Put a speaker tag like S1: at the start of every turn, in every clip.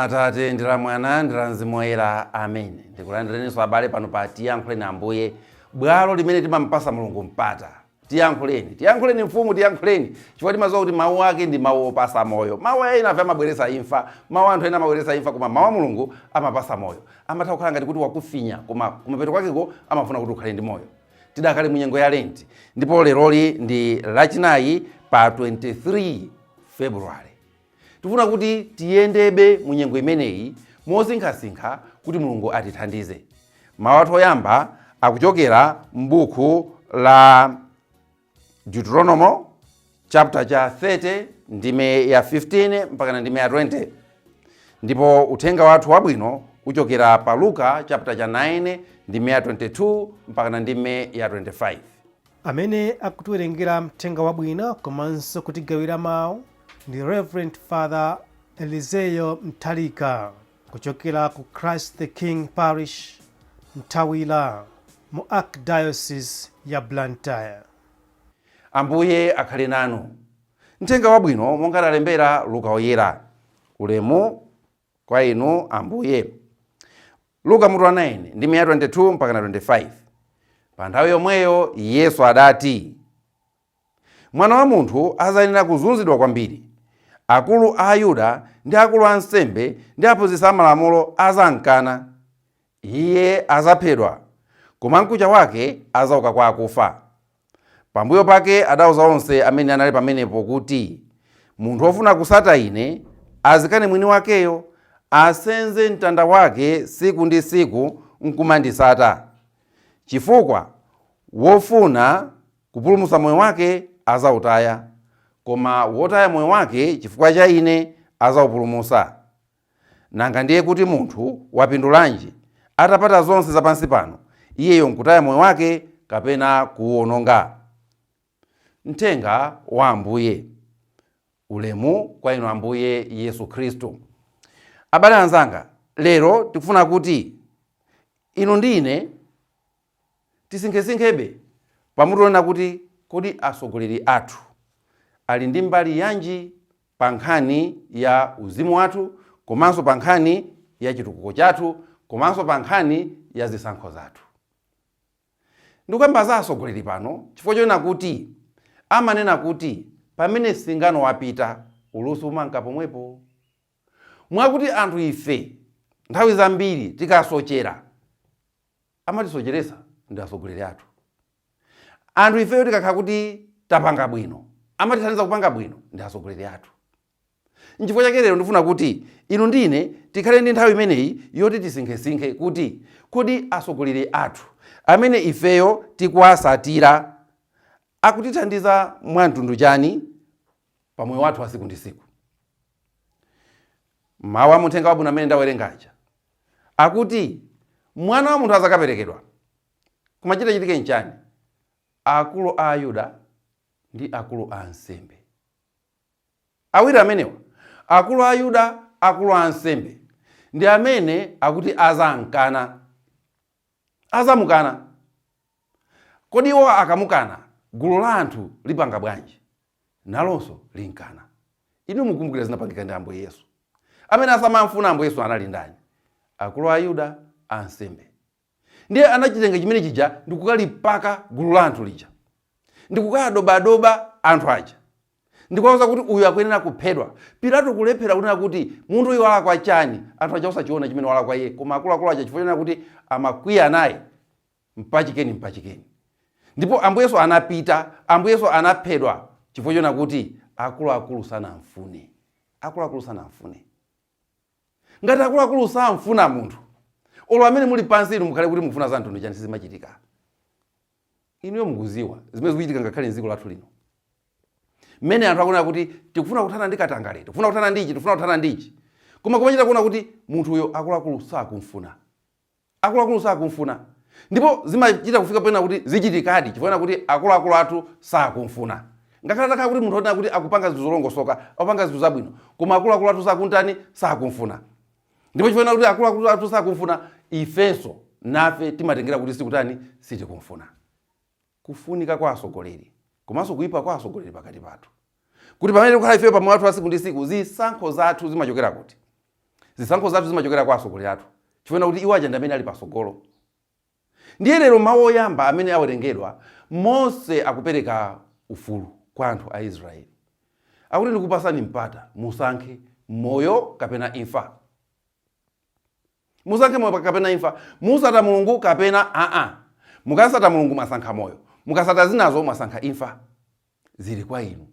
S1: la Atate ndi la Mwana ndi la Mzimu Woyera. Amen. Ndikulandireninso abale pano pa Tiyankhuleni Ambuye, bwalo limene timampasa Mulungu mpata. Tiyankhuleni, tiyankhuleni mfumu, tiyankhuleni, chifukwa timadziwa kuti mawu ake ndi mawu opasa moyo. Mawu ena afe amabweretsa imfa, mawu anthu ena amabweretsa imfa, koma mawu a Mulungu amapasa moyo. Amatha kukhala ngati kuti wakufinya, koma kumapeto kwakeko amafuna kuti ukhale ndi moyo. Tidakali mu nyengo ya Lenti, ndipo leroli ndi Lachinayi pa 23 February. Tifuna kuti tiyendebe mu nyengo imeneyi mosinkhasinkha kuti Mulungu atithandize. Mawu athu oyamba akuchokera m'buku la Deuteronomo chapter cha 30 ndime ya 15 mpaka ndime ya 20, ndipo uthenga wathu wabwino uchokera pa Luka chapter cha 9 ndime ya 22 mpaka ndime ya 25.
S2: Amene akutiwerengera mthenga wabwino komanso kutigawira mawu ndi Reverend Father Elizeyo Mthalika kuchokera ku Christ the King Parish, Mthawira, mu Archdiocese ya Blantyre.
S1: Ambuye akhale nanu. Mthenga wabwino monga adalembera Luka Oyera. Ulemu kwa inu Ambuye. Luka mutu wa 9 ndime ya 22 mpaka na 25. Pa nthawi yomweyo Yesu adati, Mwana wa munthu azayenera kuzunzidwa kwambiri. Akulu a Ayuda ndi akulu a ansembe ndi aphunzitsi amalamulo azamkana. Iye azaphedwa, koma mkucha wake azauka kwa akufa. Pambuyo pake adauza onse amene anali pamenepo kuti, Munthu wofuna kusata ine, azikane mwini wakeyo, asenze mtanda wake siku ndi siku nkumandisata. Chifukwa wofuna kupulumutsa moyo wake azautaya, koma wotaya moyo wake chifukwa cha ine azaupulumutsa. Nanga ndiye kuti munthu wapindulanji atapata zonse za pansi pano, iyeyo nkutaya moyo wake kapena kuuwononga? Mthenga wa Ambuye. Ulemu kwa inu Ambuye Yesu Khristu. Abale anzanga, lero tikufuna kuti inu ndi ine tisinkhesinkhe pamutu onena kuti kodi atsogoleri athu ali ndi mbali yanji pa nkhani ya uzimu wathu, komanso pa nkhani ya chitukuko chathu, komanso pa nkhani ya zisankho zathu. Ndikukamba za atsogoleri pano chifukwa chonena kuti amanena kuti pamene singano wapita, ulusi umanka pomwepo. Mwakuti anthu ife nthawi zambiri tikasochera, amatisocheresa ndi atsogoleri athu. Anthu ifeyo tikakhala kuti tapanga bwino, amatithandiza kupanga bwino ndi atsogoleri athu. Nchifukwa chake lero ndifuna kuti inu ndi ine tikhale ndi nthawi imeneyi yoti tisinkhesinkhe kuti kodi atsogoleri athu amene ifeyo tikuwasatira akutithandiza mwa mtundu chani pa moyo wathu wa siku ndi siku. Mawu a muthenga wabwino amene ndawerenga aja akuti mwana wa munthu azakaperekedwa. Koma chitachitike nchani? Akulu a Ayuda ndi akulu a ansembe awiri amenewa, akulu a Ayuda, akulu a ansembe, ndi amene akuti azamkana, azamukana. Kodi iwo akamukana, gulu la anthu lipanga bwanji? Nalonso linkana. Inu mukumbukira zinapangika ndi Ambuye Yesu. Amene asamamfuna Ambuye Yesu anali ndani? Akulu a Ayuda, ansembe. Ndiye anachitenga chimene chija ndikukalipaka gulu la anthu lija, ndikukadobadoba anthu aja, ndikuwauza kuti uyu akuyenera kuphedwa. Pilato kulephera kunena kuti munthu uyu walakwa chani, anthu aja osachiona chimene walakwa iye, koma akuluakulu aja chifukwa chonena kuti amakwiya naye, mpachikeni, mpachikeni. Ndipo Ambuye Yesu anapita, Ambuye Yesu anaphedwa chifukwa chonena kuti akuluakulu sanamfune. Akuluakulu sanamfune. Ngati akuluakulu samfuna munthu, olo amene muli pansi inu mukhale kuti mukufuna za mtundu chani, sizimachitika. Inuyo mukuziwa zimene zikuchitika ngakhale mdziko lathu lino, mmene anthu akunena kuti tikufuna kuthana ndi katangale, tikufuna kuthana ndi ichi, tikufuna kuthana ndi ichi, koma kumachita kuona kuti munthuyo akuluakulu sakumfuna, akuluakulu sakumfuna. Ndipo zimachita kufika pena kuti zichitikadi chifukwa kuti akuluakulu athu sakumfuna. Ngakhale atakhala kuti munthu onena kuti akupanga zinthu zolongosoka, akupanga zinthu zabwino, koma akuluakulu athu sakuntani? Sakumfuna. Ndipo chifukwa kuti akuluakulu athu sakumfuna, ifenso nafe timatengera kuti sikutani? Sitikumfuna. Kufunika kwa atsogoleri komanso kuipa kwa atsogoleri pakati pathu, kuti pamene tikukhala ifeyo pamoyo wathu wa siku ndi siku, zisankho zathu zimachokera kuti? Zisankho zathu zimachokera kwa atsogoleri athu, chifukwa kuti iwo aja ndi amene ali patsogolo. Ndiye lero mawu oyamba amene awerengedwa, Mose akupereka ufulu kwa anthu a Israeli. Akuti ndikupasani mpata, musankhe moyo kapena imfa. Musankhe moyo kapena imfa. Musata Mulungu kapena aa. Mukasata Mulungu mwasankha moyo, mukasata zinazo mwasankha imfa. Zili kwa inu,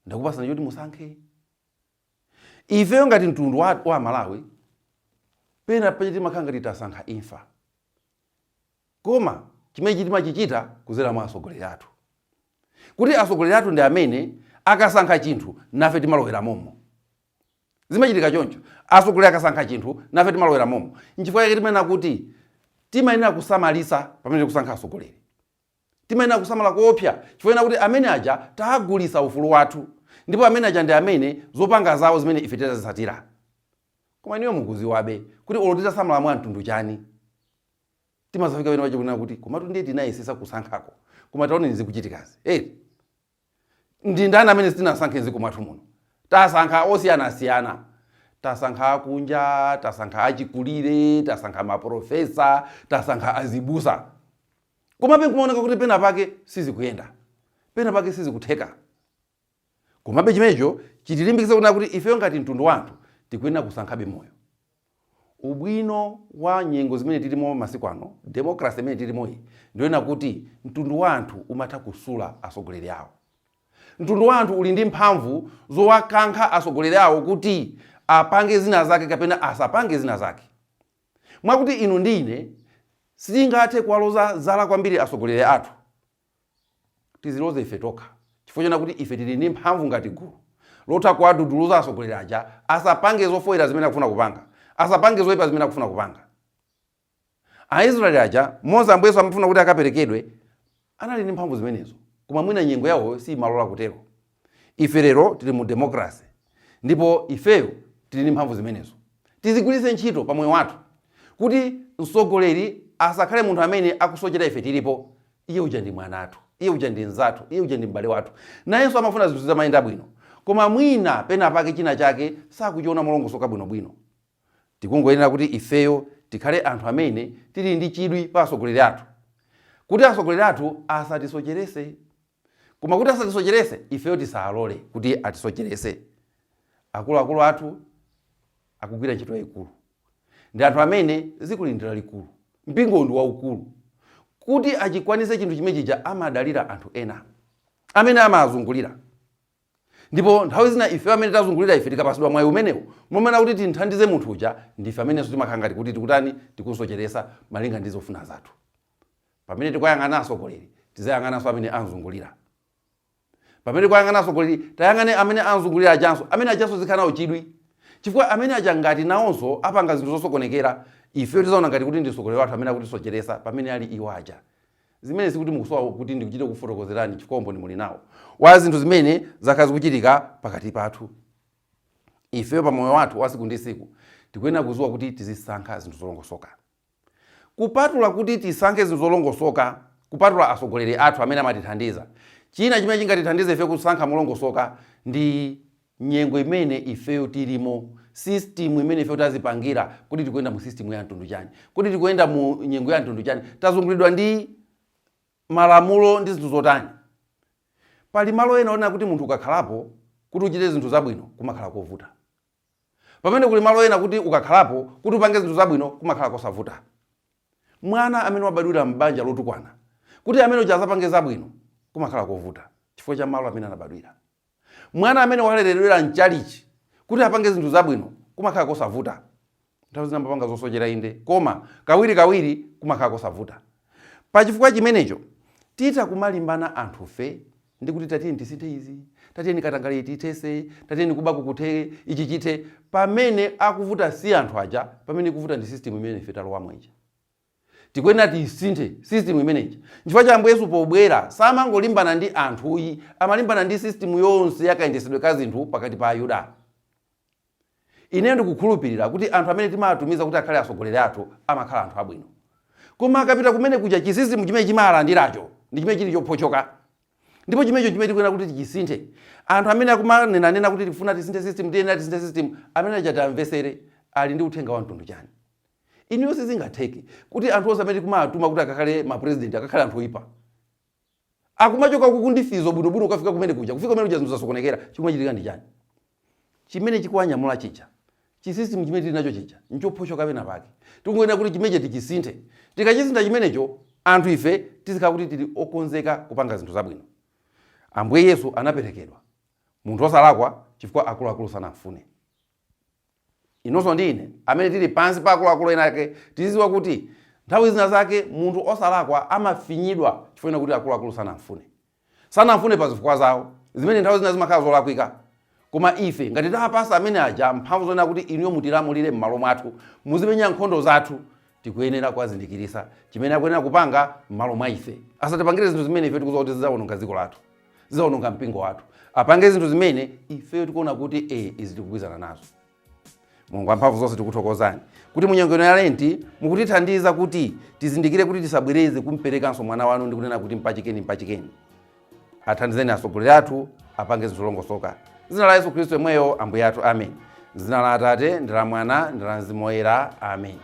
S1: ndakupasani choti musankhe. Ifeyo ngati mtundu wa Malawi pena pake timakhala ngati tasankha imfa, koma chimene timachichita kuzera mwa atsogoleri athu, kuti atsogoleri athu ndi amene akasankha chinthu nafe timalowera momo. Zimachitika choncho, atsogoleri akasankha chinthu nafe timalowera momo. Nchifukwa chake timanena kuti timayenera kusamalisa pamene tikusankha atsogoleri. Timayenera kusamala koopsa, chifukwa kuti amene aja tagulisa ufulu wathu, ndipo amene aja ndi amene zopanga zawo zimene ife titazitsatira. Koma inuyo mukuziwabe kuti olo titasamala mwa mtundu chani, timazafika pena pache kunena kuti komatu ndiye tinayesesa kusankhako, koma taoneni zikuchitikazi. Hey, ndi ndani amene sitinasankhe mdziko mwathu muno? Tasankha osiyanasiyana, tasankha akunja, tasankha achikulire, tasankha maprofesa, tasankha azibusa, komabe nkumaoneka kuti pena pake sizikuyenda, pena pake sizikutheka. Komabe chimenecho chitilimbikitse kunena kuti ifeyo ngati mtundu wa anthu tikuyenera kusankhabe moyo. Ubwino wa nyengo zimene tilimo masiku ano, democracy imene tilimoyi, ndiyonena kuti mtundu wa anthu umatha kusula atsogoleri awo. Mtundu wa anthu uli ndi mphamvu zowakankha atsogoleri awo kuti apange zina zake kapena asapange zina zake. Mwakuti inu ndi ine sitingathe kuwaloza zala kwambiri atsogoleri athu, tiziloze ife tokha, chifukwa chona kuti ife tili ndi mphamvu ngati gulu lotha kuwaduduluza atsogoleri aja asapange zofoyera zimene akufuna kupanga, asapange zoyipa zimene akufuna kupanga. Aisraeli aja, Mose, Ambuye Yesu amafuna kuti akaperekedwe, anali ndi mphamvu zimenezo, koma mwina nyengo yawoyo simalola kutero. Ife lero tili mu democracy, ndipo ifeyo tili ndi mphamvu zimenezo. Tizigwiritse ntchito pa moyo wathu kuti mtsogoleri asakhale munthu amene akusochera ife tilipo. Iye uja ndi mwanathu, iye uja ndi mnzathu, iye uja ndi m'bale wathu, nayenso amafuna zinthu zimayenda bwino, koma mwina pena pake china chake sakuchiona molongosoka bwinobwino. Tikungoyenera kuti ifeyo tikhale anthu amene tili ndi chidwi pa atsogoleri athu, kuti atsogoleri athu asatisocherese. Koma kuti asatisocherese, ifeyo tisalole kuti atisocherese. Akuluakulu athu akugwira ntchito yayikulu, ndi anthu amene dziko lili ndi lalikulu, mpingo ndi waukulu. Kuti achikwanise chinthu chimene chija amadalira anthu ena amene amazungulira. Ndipo nthawi zina ife amene tazungulira, ife tikapasidwa mwayi umenewu momena kuti tinthandize munthu uja, ndife amenenso timakhala ngati kuti tikutani, tikusocheresa malinga ndi zofuna zathu. Pamene tikuyang'ana atsogoleri, tizayang'ananso amene anzungulira. Pamene tikuyang'ana atsogoleri, tayang'ane amene anzungulira ajanso, amene ajanso zikhala nawo chidwi, chifukwa amene aja ngati nawonso apanga zinthu zosokonekera, ife tizaona ngati kuti ndi mtsogoleri wathu amene akutisocheresa, pamene ali iwo aja. Zimene sikuti mukusowa kuti ndikuchite kufotokozerani, chifukwa umboni muli nawo wa zinthu zimene zakhala zikuchitika pakati pathu. Ifeyo pa moyo wathu wa siku ndi siku tikuyenera kudziwa kuti tizisankha zinthu zolongosoka. Kupatula kuti tisankhe zinthu zolongosoka, kupatula atsogoleri athu amene amatithandiza, china chimene chingatithandize ife kusankha molongosoka ndi nyengo imene ifeyo tilimo, system imene ifeyo tazipangira. Kuti tikuyenda mu system ya mtundu chani? Kuti tikuyenda mu nyengo ya mtundu chani? Tazungulidwa ndi malamulo ndi zinthu zotani? Pali malo ena onena kuti munthu ukakhalapo, kuti uchite zinthu zabwino kumakhala kovuta, pamene kuli malo ena kuti ukakhalapo, kuti upange zinthu zabwino kumakhala kosavuta. Mwana amene wabadwira m'banja lotukwana, kuti amene uja azapange zabwino kumakhala kovuta chifukwa cha malo amene anabadwira. Mwana amene waleredwera mchalichi, kuti apange zinthu zabwino kumakhala kosavuta. Nthawi zina amapanga zosochera inde, koma kawirikawiri kumakhala kosavuta. Pachifukwa chimenecho titha kumalimbana anthufe ndi kuti tatiyeni tisinthe izi, tatiyeni katangale tithese, tatiyeni kuba kukuthe, ichi chithe, pamene akuvuta si anthu aja, pamene ikuvuta ndi system imene ife talowamo ija. Tikuyenera tiyisinthe system imeneyi. Nchifukwa cha Ambuye Yesu pobwera samangolimbana ndi anthuyi, amalimbana ndi system yonse yakayendesedwe ka zinthu pakati pa Ayuda. Ineyo ndikukhulupirira kuti anthu amene timawatumiza kuti akhale atsogoleri athu amakhala anthu abwino, koma akapita kumene kuja, chisystem chimene chimalandiracho ndi chimene chili chophochoka, ndipo chimenecho chimene tikuyenera kuti tichisinthe. Anthu amene akumanenanena kuti tifuna tisinthe system, tiyenera tisinthe system, amene aja tamvesere. Ali ndi uthenga wa mtundu chani? Inuyo, sizingatheke kuti anthu onse amene tikumatuma kuti akakhale mapresident akakhale anthu oyipa. Akumachoka uku ndi fizo bwinobwino, ukafika kumene kuja, kufika kumene kuja zinthu zasokonekera. Chikumachitika ndi chani? Chimene chikuwanyamula chija, chisystem chimene tili nacho chija, nchophoshoka pena pake. Tikungoyenera kuti chimenechi tichisinthe. Tikachisintha chimenecho, anthu ife tizikhala kuti tili okonzeka kupanga zinthu zabwino. Ambuye Yesu anaperekedwa, munthu osalakwa, chifukwa akuluakulu sanamfune. Inonso ndi ine amene tili pansi pa akuluakulu ena ake, tizidziwa kuti nthawi zina zake munthu osalakwa amafinyidwa chifukwa kuti akuluakulu sanamfune. Sanamfune pa zifukwa zawo zimene nthawi zina zimakhala zolakwika. Koma ife ngati tapasa amene aja mphamvu zonena kuti inuyo mutilamulire m'malo mwathu, muzimenya nkhondo zathu, tikuyenera kuwazindikirisa chimene akuyenera kupanga m'malo mwa ife. Asatipangire zinthu zimene ife tikudziwa kuti zidzawononga dziko lathu, zidzawononga mpingo wathu. Apange zinthu zimene ifeyo tikuona kuti izi tikugwirizana nazo. Mulungu wamphamvu zonse, tikuthokozani kuti munyengo ino ya Lenti mukutithandiza kuti tizindikire kuti tisabwereze kumperekanso mwana wanu ndi kunena kuti mpachikeni, mpachikeni. Athandizeni atsogoleri athu apange zinthu zolongosoka. Dzina la Yesu Khristu yemweyo Ambuye athu, amen. Dzina la Atate ndi la Mwana ndi la Mzimu Woyera, amen.